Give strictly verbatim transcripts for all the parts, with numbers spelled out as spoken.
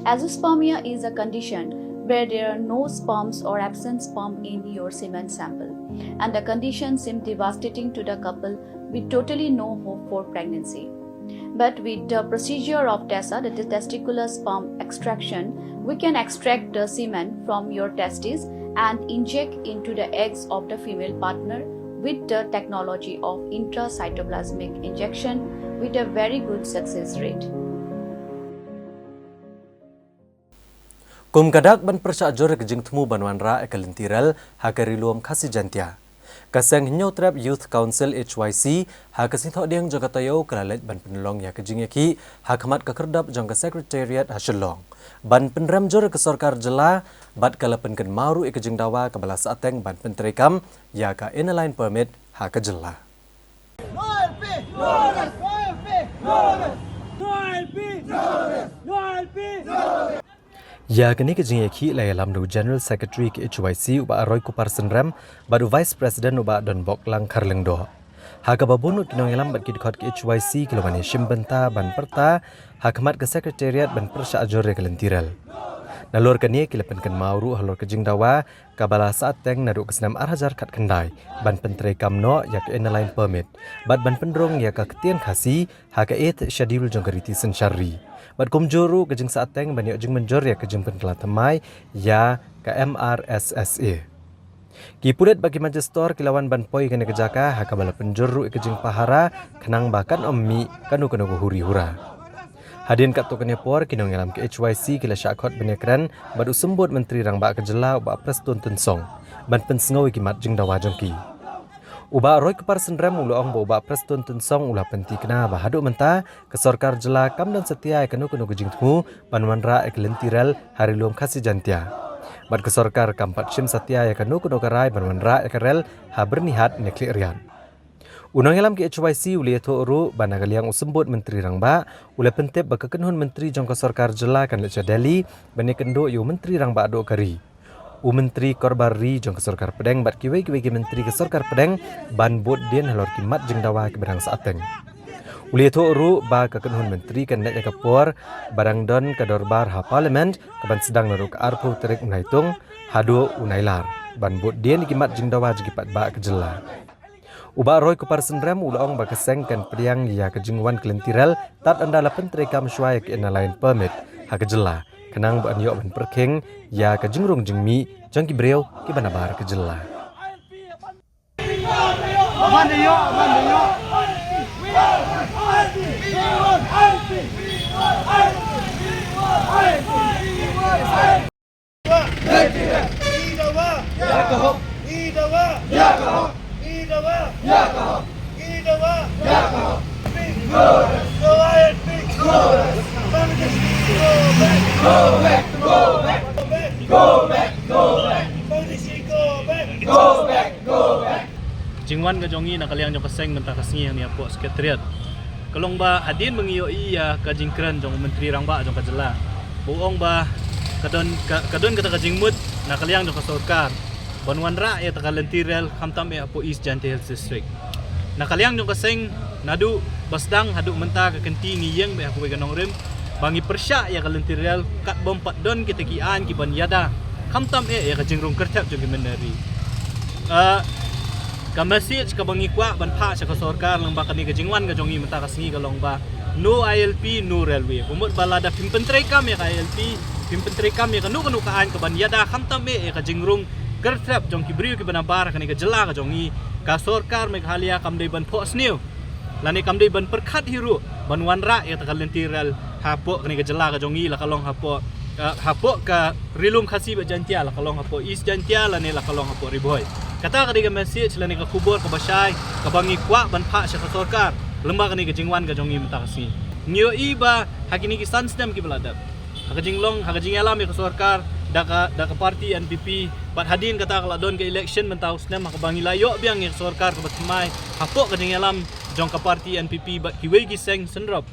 Azoospermia is a condition where there are no sperms or absent sperm in your semen sample, and the condition seemed devastating to the couple with totally no hope for pregnancy. But with the procedure of TESA, that is testicular sperm extraction, we can extract the semen from your testes and inject into the eggs of the female partner with the technology of intracytoplasmic injection with a very good success rate. Kum ka dak ban pyrshah jur ïa ka jingthmu ban wanrah ïa ka lynti rel ha ka Ri Lum Khasi Jaiñtia, ka seng Hynñiewtrep Youth Council, H Y C, ha ka Sngi Thohdieng jong ka taïew ka la leit ban pynlong ïa ka jingïakhih ha khmat ka khyrdop jong ka Secretariat ha Shillong ban pynrem jur ïa ka sorkar jylla, bad ka la pynkynmaw ruh ïa ka jingdawa kaba la sahteng ban pyntreikam ïa ka Inner Line Permit ha ka jylla. Ïa kane ka jingïakhih la ïalam da u General Secretary ka H Y C, u Bah Roykupar Synrem, bad u Vice President, u Bah Donboklang Kharlyngdoh. Ha kaba bun ki nongïalam bad ki dkhot ka H Y C ki la wan ïashim bynta ban pyrta ha khmat ka Secretariat ban pyrshah jur ïa ka lynti rel. Nalor kane ki la pynkynmaw ruh halor ka jingdawa kaba la sahteng naduh ka snem ar hajar khatkhyndai ban pyntreikam noh ïa ka Inner Line Permit bad ban pynrung ïa ka ktien Khasi ha ka Eighth Schedule jong ka riti synshar ri, bad kumjuh ruh ka jingsahteng ban ïoh jingmynjur ïa ka jingpynkylla thymmai ïa ka M R S S A. Ki pulit bad ki magistor ki la wan ban poi ïa kane ka jaka ha kaba la pynjur ruh ïa ka jingpahara khnang ba kan ym mih kano kano ka huri hura. Hadien katto katne por ki nongïalam ka H Y C ki la shah khot ban ïakren bad u Symbud Myntri Rangbah ka jylla, u Bah Prestone Tynsong, ban pynsngew ïa ki mat jingdawa jong ki. U Bah Roykupar Synrem u la ong ba u Bah Prestone Tynsong u la pynthikna ba haduh mynta ka sorkar jylla kam don satia ïa kano kano ka jingthmu ban wanrah ïa ka lynti rel ha Ri Lum Khasi Jaiñtia, bad ka sorkar kam pat shim satia ïa kano kano ka rai ban wanrah ïa ka rel ha Byrnihat ne Khliehriat. U nongïalam ka H Y C u la ïathuh ruh ba na ka liang u Symbud Myntri Rangbah u la pyntip ba ka kynhun myntri jong ka sorkar jylla kan leit sha Delhi ban ïakynduh ïa u Myntri Rangbah duh ka ri, u Myntri Korbar Ri jong ka sorkar pdeng bad kiwei kiwei ki myntri ka sorkar pdeng ban bud dien halor ki mat jingdawa kiba dang sahteng. U la ïathuh ruh ba ka kynhun myntri kan leit ïa ka por ba dang don ka dorbar ha Parliament kaban sdang naduh ka arphew tarik u Naitung haduh u Nailar ban bud dien ïa ki mat jingdawa jong ki paidbah ka jylla. U Bah Roykupar Synrem u la ong ba ka seng kan pdiang ïa ka jingwan ka lynti rel tad ynda la pyntreikam shuwa ïa ka Inner Line Permit ha ka jylla, khnang ba yn ïoh ban pyrkhing ïa ka jingrung jingmih jong ki briew kiba nabar ka jylla. Jingwan ka jong ngi na ka liang jong ka seng mynta ka sngi hangne hapoh Secretariat ka long ba hadien ba ngi ïohi ïa ka jingkren jong u Myntri Rangbah jong ka jylla, ba u ong ba ka don ka, ka don kata ka jingmut na ka liang jong ka sorkar ban wanrah ïa kata ka lynti rel khamtam eh hapoh East Jaintia Hills District. Na ka liang jong ka seng, naduh ba sdang haduh mynta ka kynti ngi ïeng beit ha kawei ka nongrim ba ngi pyrshah ïa ka lynti rel kat bym pat don kita ki aiñ kiban ïada khamtam eh ïa ka jingrung kyrthep jong ki mynder ri. Ah, ka message kaba ngi kwah ban phah sha ka sorkar lyngba kane ka jingwan ka jong ngi mynta ka sngi ka long ba no I L P, no railway. Ka mut ba lada phim pyntreikam ïa ka I L P, phim pyntreikam ïa kano kano ka aiñ kaban ïada khamtam eh ïa ka jingrung kyrthep jong ki briew kiba nabar kane ka jylla ka jong ngi, ka sorkar Meghalaya kam dei ban phohsniew lane kam dei ban pyrkhat hi ruh ban wanrah ïa kata ka lynti rel hapoh kane ka jylla ka jong ngi, la ka long hapoh, eh, hapoh ka Ri Lum Khasi bad Jaintia, la ka long hapoh East Jaintia lane la ka long hapoh Ri Bhoi. Kata ka dei ka message lane ka khubor kaba shai kaba ngi kwah ban phah sha ka sorkar lyngba kane ka jingwan ka jong ngi mynta ka sngi. Ngi ïohi ba ha kine ki san snem kiba la dep, ha ka jinglong, ha ka jingïalam ïa ka sorkar da ka, da ka party N P P, bad hadien kata ka la don ka election mynta u snem ha kaba ngi la ïoh biang ïa ka sorkar kaba thymmai hapoh ka jingïalam jong ka party N P P bad kiwei ki seng synrop.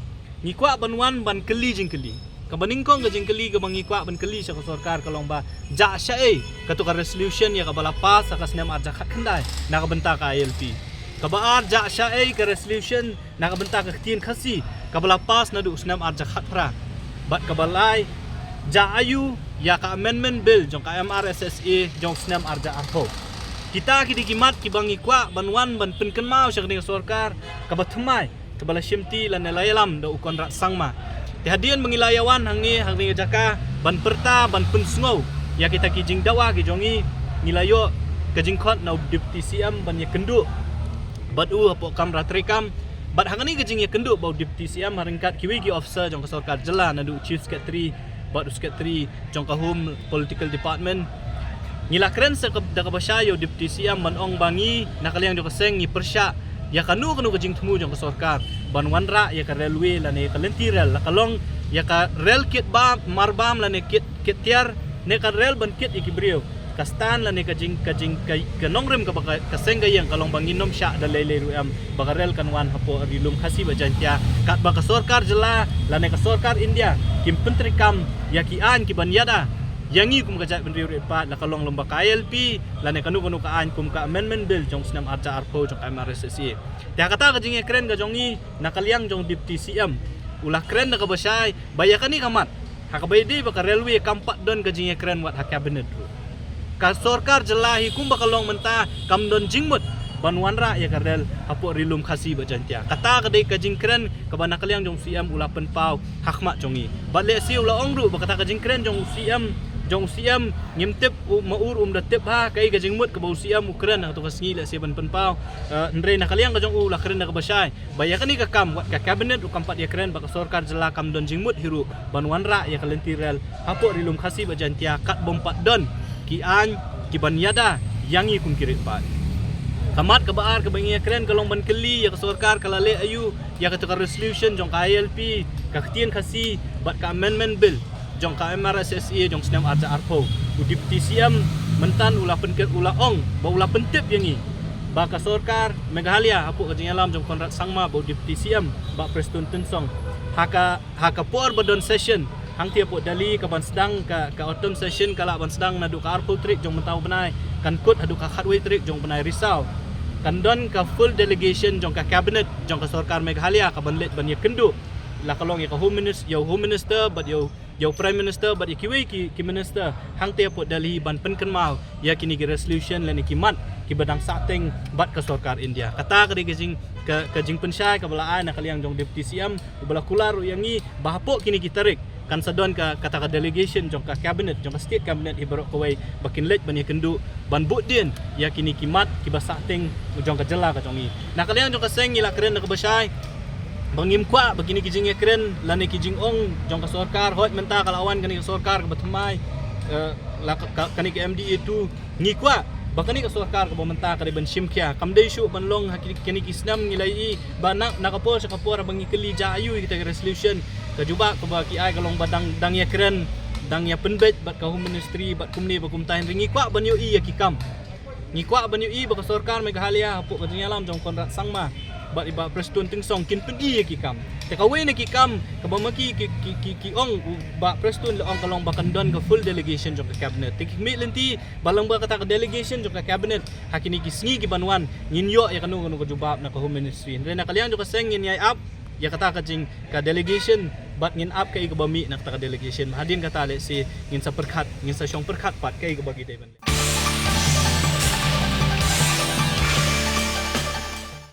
Ngi kwah ban wan ban kylli jingkylli. Kaba nyngkong ka jingkylli kaba ngi kwah ban kylli sha ka sorkar ka long ba jah shaei kato ka resolution ïa kaba la pass ha ka snem ar hajar khatkhyndai na ka bynta ka I L P. Kaba ar, jah shaei ka resolution na ka bynta ka ktien Khasi kaba la pass naduh u snem ar hajar khatphra. Bad kaba lai, Ja aïu ïa ka amendment bill jong ka M R S S A jong snem arja arphew. Kita ki dei ki mat kiba ngi kwah ban wan ban pynkynmaw sha kane ka sorkar kaba thymmai, kaba la shimti lane la ïalam da u Conrad Sangma. Te hadien ba ngi la ïawan hangne ha kane ka jaka ban pyrta ban pynsngew ïa kita ki jingdawa ki jong ngi, ngi la ïoh ka jingkhot na u Deputy C M ban ïakynduh bad u hapoh kamra treikam. Bad ha kane ka jingïakynduh bad u Deputy C M ha ryngkat kiwei ki officer jong ka sorkar jylla, naduh u Chief Secretary bad u Secretary jong ka Home Political Department, ngi la kren sa ka, da kaba shai ïa u Deputy C M ban ong ba ngi na ka liang jong ka seng ngi pyrshah ïa kano kano ka jingthmu jong ka sorkar ban wanrah ïa ka railway lane ka lynti rel, la ka long ïa ka rel kit bam, marbam lane kit, kit tiar, ne ka rel ban kit ïa ki briew. Ka stand lane ka jing, ka jing, ka, ka nongrim kaba ka, ka seng ka ïeng ka long ba ngin ym shah da lei lei ruh em ba ka rel kan wan hapoh Ri Lum Khasi bad Jaintia, katba ka sorkar jylla lane ka sorkar India kim pyntreikam ïa ki aiñ kiban ïada ïa ngi kum ka jaitbynriew rit paid, la ka long lem bad ka I L P lane kano kano ka aiñ kum ka amendment bill jong snem arja arphew jong ka M R S S A. Te ha kata ka jingïakren ka jong ngi na ka liang jong Deputy C M, u la kren da kaba shai ba ïa kane ka mat, ha kaba ïadei bad ka railway, kam pat don ka jingïakren wat ha cabinet ruh. Ka sorkar jylla hi kumba ka long mynta kam don jingmut ban wanrah ïa ka rel hapoh Ri Lum Khasi bad Jaintia. Kata ka dei ka jingkren kaba na ka liang jong u C M u la pynpaw ha khmat jong ngi. Bad lehse u la ong ruh ba kata ka jingkren jong u C M, jong u C M ngim tip, u ma ur um da tip ha kaei ka jingmut kaba u C M u kren ha kato ka sngi, lehse ban pynpaw. Eh, hynrei na ka liang ka jong u la kren da kaba shai ba ïa kane ka kam wat ka cabinet ruh kam pat ïakren, ba ka sorkar jylla kam don jingmut hi ruh ban wanrah ïa ka lynti rel hapoh Ri Lum Khasi bad Jaintia kat bym pat don ki aiñ kiban ïada ïa ngi kum ki rit paid. Ka mat kaba ar kaba ngi ïakren ka long ban kylli ïa ka sorkar ka la leh aïu ïa kata ka resolution jong ka I L P, ka ktien Khasi bad ka amendment bill jong ka M R S S A jong snem arja arphew. U Deputy C M mynta u la pynket, u la ong ba u la pyntip ïa ngi ba ka sorkar Meghalaya hapoh ka jingïalam jong Conrad Sangma bad u Deputy C M Bah Prestone Tynsong, ha ka, ha ka por ba don session hangtei hapoh Delhi, ka ban sdang ka, ka autumn session ka lah ban sdang naduh ka arphew tarik jong mynta u bnai, kan kut haduh ka khatwei tarik jong u bnai Risaw, kan don ka full delegation jong ka cabinet jong ka sorkar Meghalaya ka ban leit ban ïakynduh, la ka long ïa ka Home Minis-, ïa u Home Minister bad ïa u, ïa u Prime Minister bad ïa kiwei ki, ki minister hangtei hapoh Delhi ban pynkynmaw ïa kine ki resolution lane ki mat kiba dang sahteng bad ka sorkar India. Kata ka dei ka jing, ka, ka jingpynshai kaba la ai na ka liang jong Deputy C M, uba la kular ruh ïa ngi ba hapoh kine ki tarik kan sa don ka, kata ka delegation jong ka cabinet, jong ka state cabinet hi baroh kawei, ba kin leit ban ïakynduh ban buddien ïa kine ki mat kiba sahteng jong ka jylla ka jong ngi. Na ka liang jong ka seng ngi la kren da kaba shai ba ngim kwah ba kine ki jingïakren lane ki jingong jong ka sorkar, hooid mynta ka la wan kane ka sorkar kaba thymmai, eh, la ka, ka, kane ka M D A two, ngi kwah ba kane ka sorkar kaba mynta ka dei ban shim khia, kam dei shuh ban long ha ki, kine ki snem ngi la ïohi ba na, na ka por sha ka por haba ngi kylli ja aïu ïa kita ki resolution, ka jubab kaba ki ai ka long ba dang, dang ïakren, dang ïapynbeit bad ka Home Ministry bad kumne bad kumta, hynrei ngi kwah ban ïohi ïa ki kam. Ngi kwah ban ïohi ba ka sorkar Meghalaya hapoh ka jingïalam jong Conrad Sangma bad i Bah Prestone Tynsong kin pyni ïa ki kam. Te kawei na ki kam kaba ma ki, ki, ki, ki, ki ong, u Bah Prestone la ong ka long ba kan don ka full delegation jong ka cabinet. Te ki khmih lynti ba lyngba kata ka delegation jong ka cabinet ha kine ki sngi ki ban wan ngin ïoh ïa kano kano ka jubab na ka Home Ministry. Hynrei na ka liang jong ka seng ngin ïai ap ïa kata ka jing, ka delegation bad ngin ap kaei kaba mih na kata ka delegation. Hadien kata lehse ngin sa pyrkhat, ngin sa shong pyrkhat pat kaei kaba ngi dei ban leh.